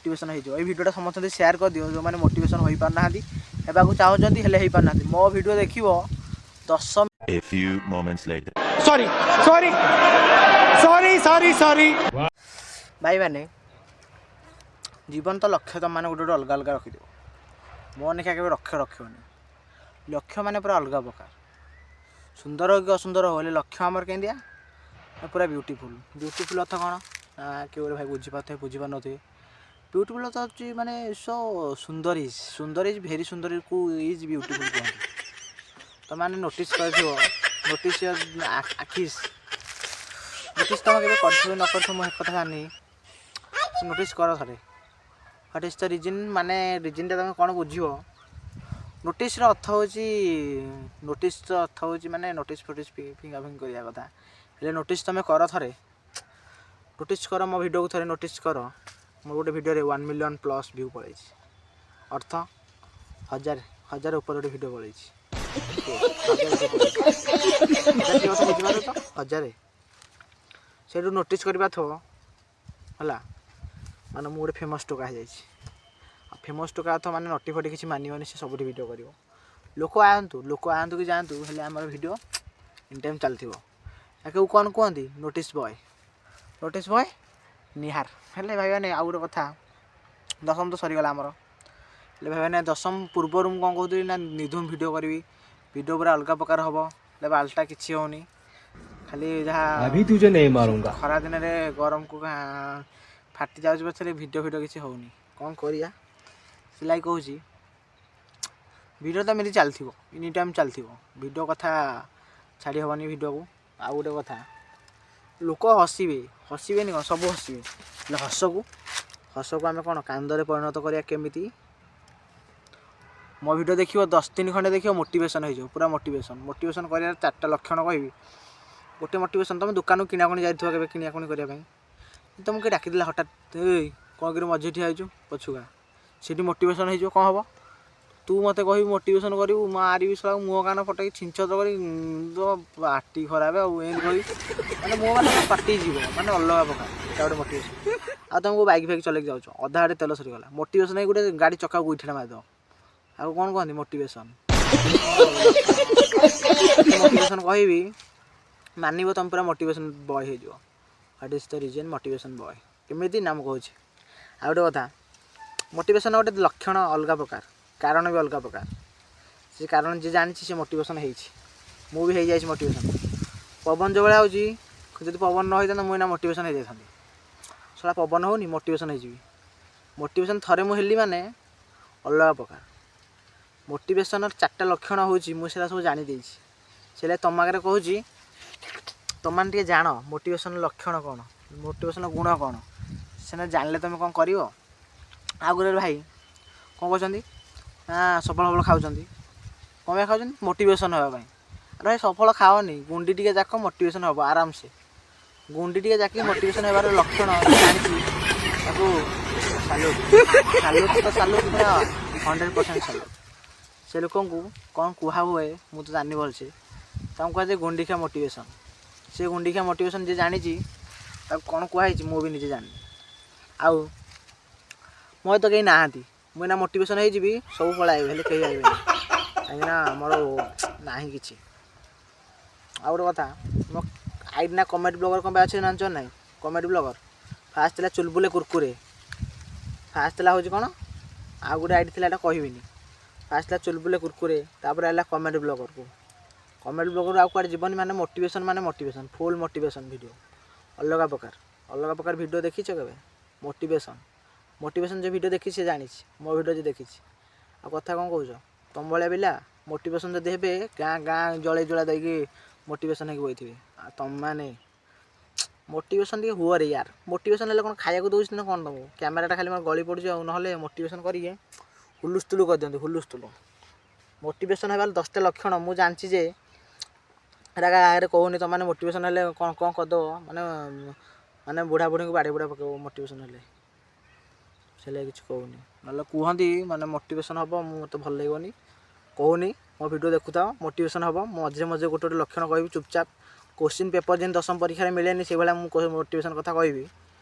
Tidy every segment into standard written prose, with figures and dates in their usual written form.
Motivation ହେଇଯିବ। ଏଇ ଭିଡ଼ିଓଟା ସମସ୍ତଙ୍କୁ ସେୟାର କରିଦିଅ, ଯେଉଁମାନେ ମୋଟିଭେସନ୍ ହୋଇପାରୁନାହାନ୍ତି, ହେବାକୁ ଚାହୁଁଛନ୍ତି ହେଲେ ହେଇପାରୁନାହାନ୍ତି। ମୋ ଭିଡ଼ିଓ ଦେଖିବ 10 A few moments later. Sorry, sorry, sorry, sorry, sorry. ଭାଇମାନେ, ଜୀବନ ତ ଲକ୍ଷ୍ୟ ତମମାନେ ଗୋଟେ ଗୋଟେ ଅଲଗା ଅଲଗା ରଖିଦିଅ। ମୋ ଲେଖା କେବେ ଲକ୍ଷ୍ୟ ରଖିବନି। ଲକ୍ଷ୍ୟ ମାନେ ପୁରା ଅଲଗା ପ୍ରକାର। ସୁନ୍ଦର ହଉ କି ଅସୁନ୍ଦର ହଉ, ହେଲେ ଲକ୍ଷ୍ୟ ଆମର କେମିତିଆ ନା ପୁରା ବ୍ୟୁଟିଫୁଲ୍। ବ୍ୟୁଟିଫୁଲ୍ ଅର୍ଥ କ'ଣ ନା କିଏ ଗୋଟେ ଭାଇ ବୁଝିପାରୁଥିବେ, ବୁଝିପାରୁନଥିବେ। ବ୍ୟୁଟିଫୁଲ୍ ଅର୍ଥ ହେଉଛି ମାନେ ସୋ ସୁନ୍ଦର is ସୁନ୍ଦର, is very ସୁନ୍ଦରକୁ is beautiful କୁହନ୍ତି। ତମାନେ ନୋଟିସ୍ କରିଥିବ, ନୋଟିସ୍ ଆଖିସ୍ ନୋଟିସ୍ ତୁମେ କେବେ କରିଥିବ ନ କରିଥିବ, ମୁଁ ଏ କଥା ଜାଣିନି। ନୋଟିସ୍ କର ଥରେ। What is the reason? ମାନେ ରିଜନ୍ଟା ତୁମେ କ'ଣ ବୁଝିବ? ନୋଟିସ୍ର ଅର୍ଥ ହେଉଛି, ନୋଟିସ୍ର ଅର୍ଥ ହେଉଛି ମାନେ ନୋଟିସ୍ ଫୋଟିସ୍ ଫିଙ୍ଗା ଫିଙ୍ଗି କରିବା କଥା। ହେଲେ ନୋଟିସ୍ ତୁମେ କର ଥରେ, ନୋଟିସ୍ କର ମୋ ଭିଡ଼ିଓକୁ ଥରେ ନୋଟିସ୍ କର। ମୋର ଗୋଟେ ଭିଡ଼ିଓରେ 1 ମିଲିୟନ୍ ପ୍ଲସ୍ ଭ୍ୟୁ ପଳେଇଛି। ଅର୍ଥ ହଜାର ହଜାର ଉପରେ ଗୋଟେ ଭିଡ଼ିଓ ପଳେଇଛି। ହଜାର ଉପରେ ପଳେଇଛି। ହଜାର କଥା ବୁଝିପାରୁଛ ତ? ହଜାରେ। ସେଇଠୁ ନୋଟିସ୍ କରିପାରୁଥିବ ହେଲା, ମାନେ ମୁଁ ଗୋଟେ ଫେମସ୍ ଟୋକା ହେଇଯାଇଛି। ଆଉ ଫେମସ୍ ଟୋକା ତ ମାନେ ନଟି ଫଟି କିଛି ମାନିବନି, ସେ ସବୁଠି ଭିଡ଼ିଓ କରିବ। ଲୋକ ଆସନ୍ତୁ, ଲୋକ ଆସନ୍ତୁ କି ଯାଆନ୍ତୁ, ହେଲେ ଆମର ଭିଡ଼ିଓ ଏନି ଟାଇମ୍ ଚାଲିଥିବ। ତାକୁ କ'ଣ କୁହନ୍ତି? Notice boy, notice boy Nihar. ହେଲେ ଭାଇମାନେ, ଆଉ ଗୋଟେ କଥା, ଦଶମ ତ ସରିଗଲା ଆମର। ହେଲେ ଭାଇମାନେ, ଦଶମ ପୂର୍ବରୁ ମୁଁ କ'ଣ କହୁଥିଲି ନା ନିଧୁମ ଭିଡ଼ିଓ କରିବି, ଭିଡ଼ିଓ ପୁରା ଅଲଗା ପ୍ରକାର ହେବ। ହେଲେ ବାଲଟା କିଛି ହେଉନି, ଖାଲି ଯାହା अभी तुझे नहीं मारूंगा। ଖରା ଦିନରେ ଗରମକୁ ଫାଟି ଯାଉଛି ପଛରେ, ଭିଡ଼ିଓ ଫିଡ଼ିଓ କିଛି ହେଉନି। କ'ଣ କରିବା? ସିଲାଇ କହୁଛି, ଭିଡ଼ିଓ ତ ଏମିତି ଚାଲିଥିବ, ଏନି ଟାଇମ୍ ଚାଲିଥିବ। ଭିଡ଼ିଓ କଥା ଛାଡ଼ି ହେବନି ଭିଡ଼ିଓକୁ। ଆଉ ଗୋଟେ କଥା, ଲୋକ ହସିବେ, ହସିବେନି କ'ଣ, ସବୁ ହସିବେ। ହେଲେ ହସକୁ ହସକୁ ଆମେ କ'ଣ କାନ୍ଦରେ ପରିଣତ କରିବା କେମିତି? ମୋ ଭିଡ଼ିଓ ଦେଖିବ, 10 ଦିନ ଖଣ୍ଡେ ଦେଖିବ, ମୋଟିଭେସନ୍ ହେଇଯିବ ପୁରା। ମୋଟିଭେସନ୍, ମୋଟିଭେସନ୍ କରିବାର ଚାରିଟା ଲକ୍ଷଣ କହିବି। ଗୋଟେ ମୋଟିଭେସନ୍, ତୁମେ ଦୋକାନକୁ କିଣାକୁଣି ଯାଇଥିବ କେବେ କିଣାକୁଣି କରିବା ପାଇଁ, ତୁମକୁ କିଏ ଡାକିଦେଲା ହଠାତ୍, "ଏଇ, କ'ଣ କରି ମଝିରେ ଠିଆ ହେଇଛୁ, ପଛୁକା।" ସେଇଠି ମୋଟିଭେସନ୍ ହେଇଯିବ। କ'ଣ ହେବ? ତୁ ମୋତେ କହିବୁ ମୋଟିଭେସନ୍ କରିବୁ, ମାରିବି ଶଳା, ମୁହଁ କାନ ଫଟେଇକି ଛିଞ୍ଚତ କରି ତ ପାଟି ଖରାପ। ଆଉ ଏମିତି କହିବି ମାନେ ମୁହଁ ମାନେ ପାଟି ଯିବ, ମାନେ ଅଲଗା ପ୍ରକାର। ଏଇଟା ଗୋଟେ ମୋଟିଭେସନ୍। ଆଉ ତୁମକୁ ବାଇକ୍ ଫାଇକ୍ ଚଲେଇକି ଯାଉଛ, ଅଧା ଆଡ଼େ ତେଲ ସରିଗଲା, ମୋଟିଭେସନ୍ ହେଇକି ଗୋଟେ ଗାଡ଼ି ଚକାକୁ ଗୋଇଠାଟା ମାରିଦେବ। ଆଉ କ'ଣ କହନ୍ତି ମୋଟିଭେସନ୍? ମୋଟିଭେସନ୍ କହିବି, ମାନିବ ତୁମେ, ପୁରା ମୋଟିଭେସନ୍ ବୟ ହେଇଯିବ। What is the reason? Motivation boy କେମିତି ନା ମୁଁ କହୁଛି। ଆଉ ଗୋଟେ କଥା, ମୋଟିଭେସନ୍ ଗୋଟେ ଲକ୍ଷଣ ଅଲଗା ପ୍ରକାର, କାରଣ ବି ଅଲଗା ପ୍ରକାର। ସେ କାରଣ ଯିଏ ଜାଣିଛି, ସେ ମୋଟିଭେସନ୍ ହେଇଛି। ମୁଁ ବି ହେଇଯାଇଛି ମୋଟିଭେସନ୍। ପବନ ଯେଉଁ ଭଳିଆ ହେଉଛି, ଯଦି ପବନ ନ ହେଇଥାନ୍ତା, ମୁଁ ଏଇନା ମୋଟିଭେସନ୍ ହେଇଯାଇଥାନ୍ତି। ଶଳା, ପବନ ହେଉନି, ମୋଟିଭେସନ୍ ହେଇଯିବି। ମୋଟିଭେସନ୍ ଥରେ ମୁଁ ହେଲି ମାନେ ଅଲଗା ପ୍ରକାର। ମୋଟିଭେସନ୍ର ଚାରିଟା ଲକ୍ଷଣ ହେଉଛି, ମୁଁ ସେଟା ସବୁ ଜାଣିଦେଇଛି। ସେଇଟା ତମ ଆଗରେ କହୁଛି, ତମମାନେ ଟିକେ ଜାଣ ମୋଟିଭେସନ୍ ଲକ୍ଷଣ କ'ଣ, ମୋଟିଭେସନ୍ ଗୁଣ କ'ଣ। ସେଟା ଜାଣିଲେ ତୁମେ କ'ଣ କରିବ? ଆଉ ଗୋଟେ ଭାଇ କ'ଣ କହୁଛନ୍ତି ନା ସଫଳ ଫଳ ଖାଉଛନ୍ତି। କ'ଣ ପାଇଁ ଖାଉଛନ୍ତି? ମୋଟିଭେସନ୍ ହେବା ପାଇଁ। ଆରେ ଭାଇ, ସଫଳ ଖାଅନି, ଗୁଣ୍ଡି ଟିକେ ଯାକ, ମୋଟିଭେସନ୍ ହେବ ଆରାମସେ। ଗୁଣ୍ଡି ଟିକେ ଯାକି ମୋଟିଭେସନ୍ ହେବାର ଲକ୍ଷଣ ଜାଣିଛି, ତାକୁ ସାଲୁଟ୍, ସାଲୁଟ୍ ତ ସାଲୁଟ୍, ପୁରା 100% ସାଲୁଟ୍। ସେ ଲୋକଙ୍କୁ କ'ଣ କୁହା ହୁଏ ମୁଁ ତ ଜାଣିନି ଭଲସେ। ତାଙ୍କୁ କୁହାଯାଏ ଗୁଣ୍ଡିଖିଆ ମୋଟିଭେସନ୍। ସେ ଗୁଣ୍ଡିଖିଆ ମୋଟିଭେସନ୍ ଯିଏ ଜାଣିଛି, ତାକୁ କ'ଣ କୁହାହେଇଛି ମୁଁ ବି ନିଜେ ଜାଣିନି। ଆଉ ମୋର ତ କେହି ନାହାନ୍ତି। ମୁଁ ଏଇନା ମୋଟିଭେସନ୍ ହେଇଯିବି, ସବୁ ପଳାଇବେ, ହେଲେ କେହି ଆଇବେନି, କାହିଁକିନା ଆମର ନାହିଁ କିଛି। ଆଉ ଗୋଟେ କଥା, ମୋ ଆଇଡି ନା କମେଡ଼ି ବ୍ଲଗର୍ କ'ଣ ପାଇଁ ଅଛି ଜାଣିଛ ନାହିଁ? କମେଡ଼ି ବ୍ଲଗର୍ ଫାଷ୍ଟ ଥିଲା ଚୁଲବୁଲେ କୁରକୁରେ। ଫାଷ୍ଟ ଥିଲା ହେଉଛି କ'ଣ, ଆଉ ଗୋଟେ ଆଇଡି ଥିଲା, ଏଇଟା କହିବିନି। ଫାଷ୍ଟ ଥିଲା ଚୁଲବୁଲେ କୁରକୁରେ, ତାପରେ ହେଲା କମେଡ଼ି ବ୍ଲଗର୍କୁ। କମେଡ଼ି ବ୍ଲଗର୍ ଆଉ କୁଆଡ଼େ ଯିବନି। ମାନେ ମୋଟିଭେସନ୍, ମାନେ ମୋଟିଭେସନ୍, ଫୁଲ୍ ମୋଟିଭେସନ୍ ଭିଡ଼ିଓ, ଅଲଗା ପ୍ରକାର, ଅଲଗା ପ୍ରକାର ଭିଡ଼ିଓ ଦେଖିଛ କେବେ? ମୋଟିଭେସନ୍, ମୋଟିଭେସନ୍ ଯେ ଭିଡ଼ିଓ ଦେଖିଛି ସେ ଜାଣିଛି, ମୋ ଭିଡ଼ିଓ ଯେ ଦେଖିଛି। ଆଉ କଥା କ'ଣ କହୁଛ? ତମ ଭଳିଆ ପିଲା ମୋଟିଭେସନ୍ ଯଦି ହେବେ, ଗାଁ ଗାଁ ଜଳେଇ ଜଳା ଦେଇକି ମୋଟିଭେସନ୍ ହେଇକି ବଇଥିବେ। ଆଉ ତମମାନେ ମୋଟିଭେସନ୍ ଟିକେ ହୁଅରେ ୟାର। ମୋଟିଭେସନ୍ ହେଲେ କ'ଣ ଖାଇବାକୁ ଦେଉଛି ନା କ'ଣ ତମକୁ? କ୍ୟାମେରାଟା ଖାଲି ମୋର ଗଳି ପଡ଼ୁଛି। ଆଉ ନହେଲେ ମୋଟିଭେସନ୍ କରିକି ହୁଲୁସ୍ତୁଲୁ କରିଦିଅନ୍ତି, ହୁଲୁସ୍ତୁଲୁ। ମୋଟିଭେସନ୍ ହେବାର 10ଟା ଲକ୍ଷଣ ମୁଁ ଜାଣିଛି ଯେ ଏଇଟା କାହା ଆଗରେ କହୁନି। ତୁମମାନେ ମୋଟିଭେସନ୍ ହେଲେ କ'ଣ କ'ଣ କରିଦେବ? ମାନେ ମାନେ ବୁଢ଼ା ବୁଢ଼ୀଙ୍କୁ ବାଡ଼େଇ ବୁଡ଼ା ପକେଇବ ମୋଟିଭେସନ୍ ହେଲେ। ସେ କିଛି କହୁନି, ନହେଲେ କୁହନ୍ତି ମାନେ ମୋଟିଭେସନ୍ ହେବ, ମୁଁ ମୋତେ ଭଲ ଲାଗିବନି, କହୁନି। ମୋ ଭିଡ଼ିଓ ଦେଖୁଥାଅ, ମୋଟିଭେସନ୍ ହେବ। ମୁଁ ମଝିରେ ମଝିରେ ଗୋଟେ ଗୋଟେ ଲକ୍ଷଣ କହିବି ଚୁପଚାପ। କୋଶ୍ଚିନ୍ ପେପର୍ ଯେମିତି ଦଶମ ପରୀକ୍ଷାରେ ମିଳେନି, ସେଇଭଳିଆ ମୁଁ ମୋଟିଭେସନ୍ କଥା କହିବି।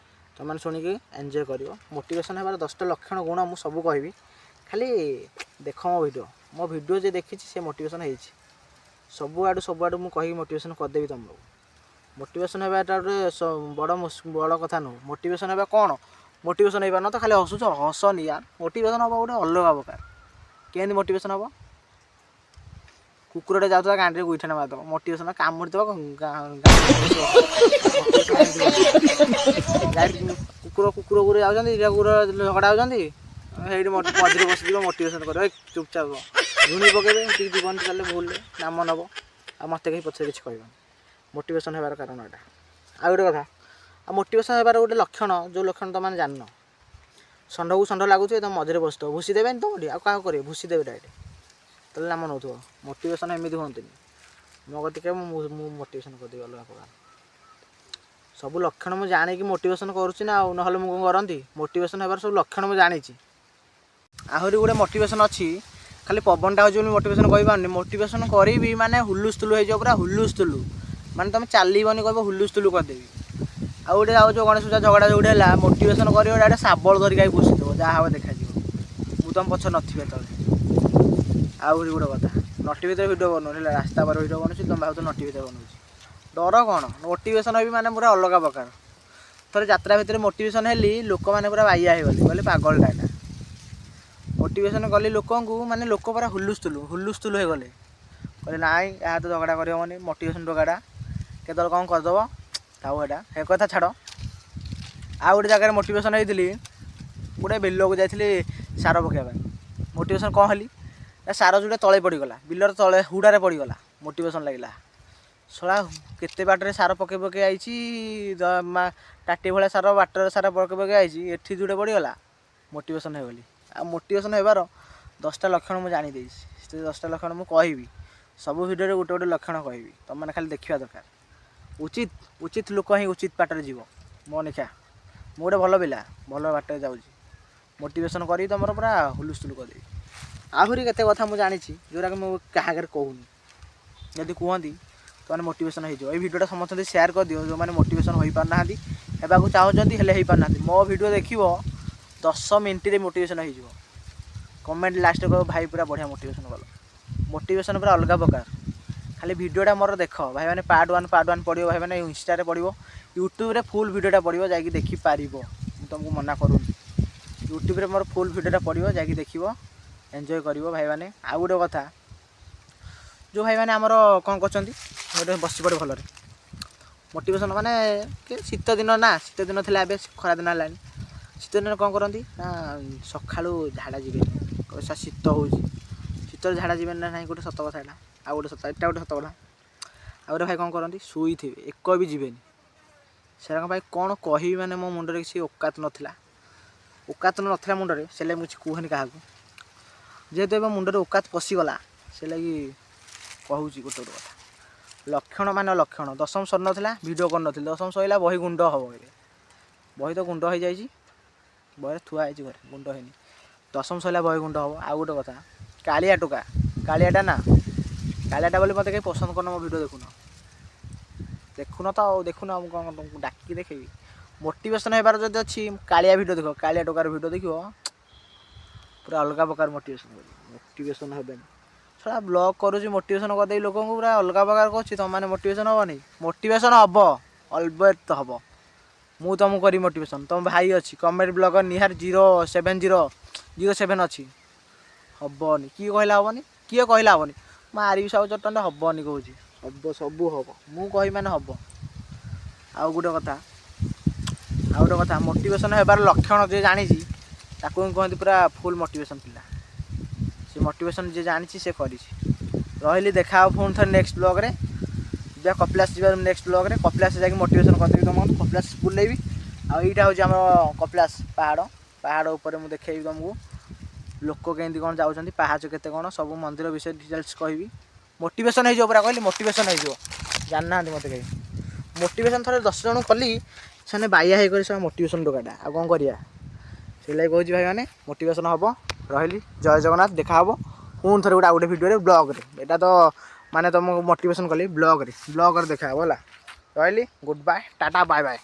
ତୁମେମାନେ ଶୁଣିକି ଏନ୍ଜୟ କରିବ। ମୋଟିଭେସନ୍ ହେବାର 10ଟା ଲକ୍ଷଣ, ଗୁଣ ମୁଁ ସବୁ କହିବି। ଖାଲି ଦେଖ ମୋ ଭିଡ଼ିଓ। ମୋ ଭିଡ଼ିଓ ଯିଏ ଦେଖିଛି, ସେ ମୋଟିଭେସନ୍ ହେଇଛି। ସବୁଆଡ଼ୁ ସବୁଆଡ଼ୁ ମୁଁ କହିକି ମୋଟିଭେସନ୍ କରିଦେବି ତୁମକୁ। ମୋଟିଭେସନ୍ ହେବାଟା ଗୋଟେ ବଡ଼ ବଡ଼ କଥା ନୁହଁ। ମୋଟିଭେସନ୍ ହେବା କ'ଣ? ମୋଟିଭେସନ୍ ହେଇପାରୁନ ତ ଖାଲି ହସୁଛ। ହସନି ୟାର। ମୋଟିଭେସନ୍ ହେବ ଗୋଟେ ଅଲଗା ପ୍ରକାର। କେମିତି ମୋଟିଭେସନ୍ ହେବ? କୁକୁରଟେ ଯାଉଥିବା, ଗାଣ୍ଡିରେ ଗୁଇଠାଣ ମାରିଦେବ, ମୋଟିଭେସନ୍। କାମୁଡ଼ିଦେବ ଗାଈ। କୁକୁର କୁକୁର କୁକୁର ଯାଉଛନ୍ତି, 2ଟା କୁକୁର ଝଗଡ଼ା ହେଉଛନ୍ତି, ସେଇଠି ମଝିରେ ବସିଯିବ, ମୋଟିଭେସନ୍ କରିବ, "ଏଇ ଚୁପଚାପ।" ଝୁଣି ପକେଇବେ। ସେତିକି ଜୀବନ ଚାଲେ ଭୁଲରେ ନାମ ନେବ, ଆଉ ମୋତେ କେହି ପଛରେ କିଛି କହିବନି। ମୋଟିଭେସନ୍ ହେବାର କାରଣ ଏଇଟା। ଆଉ ଗୋଟେ କଥା, ଆଉ ମୋଟିଭେସନ୍ ହେବାର ଗୋଟେ ଲକ୍ଷଣ, ଯେଉଁ ଲକ୍ଷଣ ତୁମେ ଜାଣିନ। ଷଣ୍ଢକୁ ଷଣ୍ଢ ଲାଗୁଥିବେ, ତମ ମଝିରେ ବସିଥିବ, ଭୁସି ଦେବେନି ତମଠି, ଆଉ କାହାକୁ କରିବେ? ଭୁସି ଦେବେ ଡାଇରେକ୍ଟ। ତାହେଲେ ନାମ ନେଉଥିବ। ମୋଟିଭେସନ୍ ଏମିତି ହୁଅନ୍ତିନି। ମୋ କତିକି ମୁଁ ମୋଟିଭେସନ୍ କରିଦେବି ଅଲଗା ପ୍ରକାର। ସବୁ ଲକ୍ଷଣ ମୁଁ ଜାଣିକି ମୋଟିଭେସନ୍ କରୁଛି ନା ଆଉ, ନହେଲେ ମୁଁ କ'ଣ କରନ୍ତି? ମୋଟିଭେସନ୍ ହେବାର ସବୁ ଲକ୍ଷଣ ମୁଁ ଜାଣିଛି। ଆହୁରି ଗୋଟେ ମୋଟିଭେସନ୍ ଅଛି। ଖାଲି ପବନଟା ହେଉଛି ବୋଲି ମୋଟିଭେସନ୍ କହିପାରୁନି। ମୋଟିଭେସନ୍ କରିବି ମାନେ ହୁଲୁସ୍ତୁଲୁ ହେଇଯିବ, ପୁରା ହୁଲୁସ୍ତୁଲୁ। ମାନେ ତୁମେ ଚାଲିବନି, କହିବ ହୁଲୁସ୍ତୁଲୁ କରିଦେବି। ଆଉ ଗୋଟେ, ଆଉ ଯେଉଁ ଗଣେଶ ପୂଜା ଝଗଡ଼ା ଯେଉଁଠି ହେଲା, ମୋଟିଭେସନ୍ କରିବ, ଡାଇରେକ୍ଟ ଶାବଳ ଧରିକି I ଘୋଷିଦେବ। ଯାହା ହବ ଦେଖାଯିବ। ମୁଁ ତୁମ ପଛରେ ନଥିବି ସେତେବେଳେ। ଆହୁରି ଗୋଟେ କଥା, ନଟି ଭିତରେ ଭିଡ଼ିଓ ବନଉନି ହେଲା, ରାସ୍ତା ପରେ ଭିଡ଼ିଓ ବନଉଛି। ତୁମେ ଭାବୁଛ ନଟି ଭିତରେ ବନଉଛି। ଡର କ'ଣ? ମୋଟିଭେସନ୍ ହେବି ମାନେ ପୁରା ଅଲଗା ପ୍ରକାର। ଥରେ ଯାତ୍ରା ଭିତରେ ମୋଟିଭେସନ୍ ହେଲି, ଲୋକମାନେ ପୁରା ବାଇଆ ହେଇଗଲେ, କହିଲେ ପାଗଳଟା ଏଇଟା। ମୋଟିଭେସନ୍ କଲି ଲୋକଙ୍କୁ, ମାନେ ଲୋକ ପୁରା ହୁଲୁସ୍ତୁଲୁ ହୁଲୁସ୍ତୁଲୁ ହେଇଗଲେ। କହିଲେ, ନାଇଁ, ଏହା ତ ଝଗଡ଼ା କରିହେବନି, ମୋଟିଭେସନ୍ ଟୋକାଟା କେତେବେଳେ କ'ଣ କରିଦେବ। ଥାଉ, ଏଇଟା ସେ କଥା ଛାଡ଼। ଆଉ ଗୋଟେ ଜାଗାରେ ମୋଟିଭେସନ୍ ହେଇଥିଲି। ଗୋଟେ ବିଲକୁ ଯାଇଥିଲି ସାର ପକାଇବା ପାଇଁ। ମୋଟିଭେସନ୍ କ'ଣ ହେଲି ନା, ସାର ଯେଉଁଟା ତଳେ ପଡ଼ିଗଲା, ବିଲର ତଳେ ହୁଡ଼ାରେ ପଡ଼ିଗଲା। ମୋଟିଭେସନ୍ ଲାଗିଲା, ଶଳା କେତେ ବାଟରେ ସାର ପକେଇ ପକେଇ ଆଇଛି, ତାଟି ଭଳିଆ ସାର, ବାଟରେ ସାର ପକେଇ ପକେଇ ଆଇଛି, ଏଠି ଯୋଉଟା ପଡ଼ିଗଲା। ମୋଟିଭେସନ୍ ହେଇଗଲି। ଆଉ ମୋଟିଭେସନ୍ ହେବାର 10ଟା ଲକ୍ଷଣ ମୁଁ ଜାଣିଦେଇଛି। ସେ 10ଟା ଲକ୍ଷଣ ମୁଁ କହିବି। ସବୁ ଭିଡ଼ିଓରେ ଗୋଟେ ଗୋଟେ ଲକ୍ଷଣ କହିବି। ତୁମମାନେ ଖାଲି ଦେଖିବା ଦରକାର। ଉଚିତ ଉଚିତ ଲୋକ ହିଁ ଉଚିତ ବାଟରେ ଯିବ। ମୋ ଲେଖା ମୁଁ ଗୋଟେ ଭଲ ପିଲା, ଭଲ ବାଟରେ ଯାଉଛି। ମୋଟିଭେସନ୍ କରିକି ତୁମର ପୁରା ହୁଲୁସ୍ତୁଲୁ କରିଦେବି। ଆହୁରି କେତେ କଥା ମୁଁ ଜାଣିଛି, ଯେଉଁଟାକି ମୁଁ କାହା ଆଗରେ କହୁନି। ଯଦି କୁହନ୍ତି, ତୁମେ ମୋଟିଭେସନ୍ ହେଇଯିବ। ଏଇ ଭିଡ଼ିଓଟା ସମସ୍ତଙ୍କୁ ସେୟାର କରିଦିଅ, ଯେଉଁମାନେ ମୋଟିଭେସନ୍ ହୋଇପାରୁନାହାନ୍ତି, ହେବାକୁ ଚାହୁଁଛନ୍ତି ହେଲେ ହେଇପାରୁନାହାନ୍ତି। ମୋ ଭିଡ଼ିଓ ଦେଖିବ, 10 ମିନିଟ୍ରେ ମୋଟିଭେସନ୍ ହେଇଯିବ। କମେଣ୍ଟ ଲାଷ୍ଟରେ କହିବ, ଭାଇ, ପୁରା ବଢ଼ିଆ ମୋଟିଭେସନ୍ କଲ। ମୋଟିଭେସନ୍ ପୁରା ଅଲଗା ପ୍ରକାର। ଖାଲି ଭିଡ଼ିଓଟା ମୋର ଦେଖ ଭାଇମାନେ। ପାର୍ଟ ୱାନ୍, ପାର୍ଟ ୱାନ୍ ପଡ଼ିବ ଭାଇମାନେ। ଇନଷ୍ଟାରେ ପଡ଼ିବ, ୟୁଟ୍ୟୁବରେ ଫୁଲ୍ ଭିଡ଼ିଓଟା ପଡ଼ିବ, ଯାଇକି ଦେଖିପାରିବ। ମୁଁ ତୁମକୁ ମନା କରୁନି। ୟୁଟ୍ୟୁବରେ ମୋର ଫୁଲ୍ ଭିଡ଼ିଓଟା ପଡ଼ିବ, ଯାଇକି ଦେଖିବ, ଏନ୍ଜୟ କରିବ ଭାଇମାନେ। ଆଉ ଗୋଟେ କଥା, ଯେଉଁ ଭାଇମାନେ ଆମର କ'ଣ କରୁଛନ୍ତି, ଗୋଟେ ବସି ପଡ଼େ ଭଲରେ ମୋଟିଭେସନ୍ ମାନେ କି ଶୀତ ଦିନ ନା, ଶୀତ ଦିନ ଥିଲା, ଏବେ ଖରା ଦିନ ହେଲାଣି। ଶୀତ ଦିନରେ କ'ଣ କରନ୍ତି ନା, ସକାଳୁ ଝାଡ଼ା ଯିବେନି। କହିବେ, ସାର୍, ଶୀତ ହେଉଛି। ଶୀତରେ ଝାଡ଼ା ଯିବେନି ନା ନାହିଁ? ଗୋଟେ ସତ କଥା ଏଇଟା। ଆଉ ଗୋଟେ ସତ, ଏଇଟା ଗୋଟେ ସତ କଥା। ଆଉ ଗୋଟେ ଭାଇ କ'ଣ କରନ୍ତି? ଶୋଇଥିବେ, ଏକ ବି ଯିବେନି। ସେରାଙ୍କ ଭାଇ କ'ଣ କହିବି? ମାନେ ମୋ ମୁଣ୍ଡରେ କିଛି ଓକାତ ନଥିଲା। ଓକାତ ନଥିଲା ମୁଣ୍ଡରେ, ସେ ଲାଗି ମୁଁ କିଛି କୁହେନି କାହାକୁ। ଯେହେତୁ ଏବେ ମୁଣ୍ଡରେ ଓକାତ ପଶିଗଲା, ସେ ଲାଗି କହୁଛି ଗୋଟେ ଗୋଟେ କଥା। ଲକ୍ଷଣ ମାନେ ଲକ୍ଷଣ। ଦଶମ ସରିନଥିଲା, ଭିଡ଼ିଓ କରିନଥିଲି। ଦଶମ ସରିଲା, ବହି ଗୁଣ୍ଡ ହେବ। ଏବେ ବହି ତ ଗୁଣ୍ଡ ହେଇଯାଇଛି। ବହିରେ ଥୁଆ ହେଇଛି ଘରେ, ଗୁଣ୍ଡ ହେଇନି। ଦଶମ ସରିଲା, ବହି ଗୁଣ୍ଡ ହେବ। ଆଉ ଗୋଟେ କଥା, କାଳିଆ ଟୋକା, କାଳିଆଟା ନା, କାଳିଆଟା ବୋଲି ମୋତେ କେହି ପସନ୍ଦ କରୁନ। ମୋ ଭିଡ଼ିଓ ଦେଖୁନ, ଦେଖୁନ ତ ଆଉ ଦେଖୁନ। ମୁଁ କ'ଣ ତୁମକୁ ଡାକିକି ଦେଖେଇବି? ମୋଟିଭେସନ୍ ହେବାର ଯଦି ଅଛି, କାଳିଆ ଭିଡ଼ିଓ ଦେଖ। କାଳିଆ ଟୋକାର ଭିଡ଼ିଓ ଦେଖିବ, ପୁରା ଅଲଗା ପ୍ରକାର ମୋଟିଭେସନ୍ କରିବ। ମୋଟିଭେସନ୍ ହେବେନି? ଶଳା ବ୍ଲଗ୍ କରୁଛି, ମୋଟିଭେସନ୍ କରିଦେଇ ଲୋକଙ୍କୁ ପୁରା ଅଲଗା ପ୍ରକାର କରୁଛି। ତୁମମାନେ ମୋଟିଭେସନ୍ ହେବନି? ମୋଟିଭେସନ୍ ହେବ, ଅଲବତ ହେବ। ମୁଁ ତୁମକୁ କରିବି ମୋଟିଭେସନ୍। ତୁମ ଭାଇ ଅଛି, କମେଡ଼ି ବ୍ଲଗର୍ ନିହାର 07007 ଅଛି। ହବନି? କିଏ କହିଲା ହବନି? କିଏ କହିଲା ହବନି? ମାରିବି ସବୁ ଚଟଣିଟା। ହବନି କହୁଛି? ହବ, ସବୁ ହବ। ମୁଁ କହିବି ମାନେ ହବ। ଆଉ ଗୋଟେ କଥା, ଆଉ ଗୋଟେ କଥା, ମୋଟିଭେସନ୍ ହେବାର ଲକ୍ଷଣ ଯିଏ ଜାଣିଛି, ତାକୁ ହିଁ କୁହନ୍ତି ପୁରା ଫୁଲ୍ ମୋଟିଭେସନ୍ ପିଲା। ସେ ମୋଟିଭେସନ୍ ଯିଏ ଜାଣିଛି, ସେ କରିଛି। ରହିଲି, ଦେଖା ହେବ ପୁଣି ଥରେ ନେକ୍ସଟ ବ୍ଲଗ୍ରେ। ଯିବା କପିଳାସ, ଯିବା ନେକ୍ସଟ ବ୍ଲଗ୍ରେ। କପିଳାସ ଯାଇକି ମୋଟିଭେସନ୍ କରିଦେବି ତୁମକୁ, କପିଳାସ ବୁଲେଇବି। ଆଉ ଏଇଟା ହେଉଛି ଆମର କପିଳାସ ପାହାଡ଼। ପାହାଡ଼ ଉପରେ ମୁଁ ଦେଖେଇବି ତୁମକୁ ଲୋକ କେମିତି କ'ଣ ଯାଉଛନ୍ତି, ପାହାଚ କେତେ କ'ଣ, ସବୁ ମନ୍ଦିର ବିଷୟରେ ଡିଟେଲ୍ସ କହିବି। ମୋଟିଭେସନ୍ ହେଇଯିବ ପୁରା। କହିଲି, ମୋଟିଭେସନ୍ ହେଇଯିବ। ଜାଣିନାହାନ୍ତି ମୋତେ କେହି। ମୋଟିଭେସନ୍ ଥରେ 10 ଜଣଙ୍କୁ କଲି, ସେମାନେ ବାଇଆ ହେଇକରି ସେମାନେ ମୋଟିଭେସନ୍ ଟୋକାଟା, ଆଉ କ'ଣ କରିବା? ସେଇଲାଗି କହୁଛି ଭାଇମାନେ, ମୋଟିଭେସନ୍ ହେବ। ରହିଲି, ଜୟ ଜଗନ୍ନାଥ। ଦେଖା ହେବ ପୁଣି ଥରେ ଗୋଟେ ଆଉ ଗୋଟେ ଭିଡ଼ିଓରେ, ବ୍ଲଗ୍ରେ। ଏଇଟା ତ ମାନେ ତୁମକୁ ମୋଟିଭେସନ୍ କଲି ବ୍ଲଗ୍ରେ। ବ୍ଲଗ୍ରେ ଦେଖା ହେବ ହେଲା। ରହିଲି, good bye, tata, bye bye.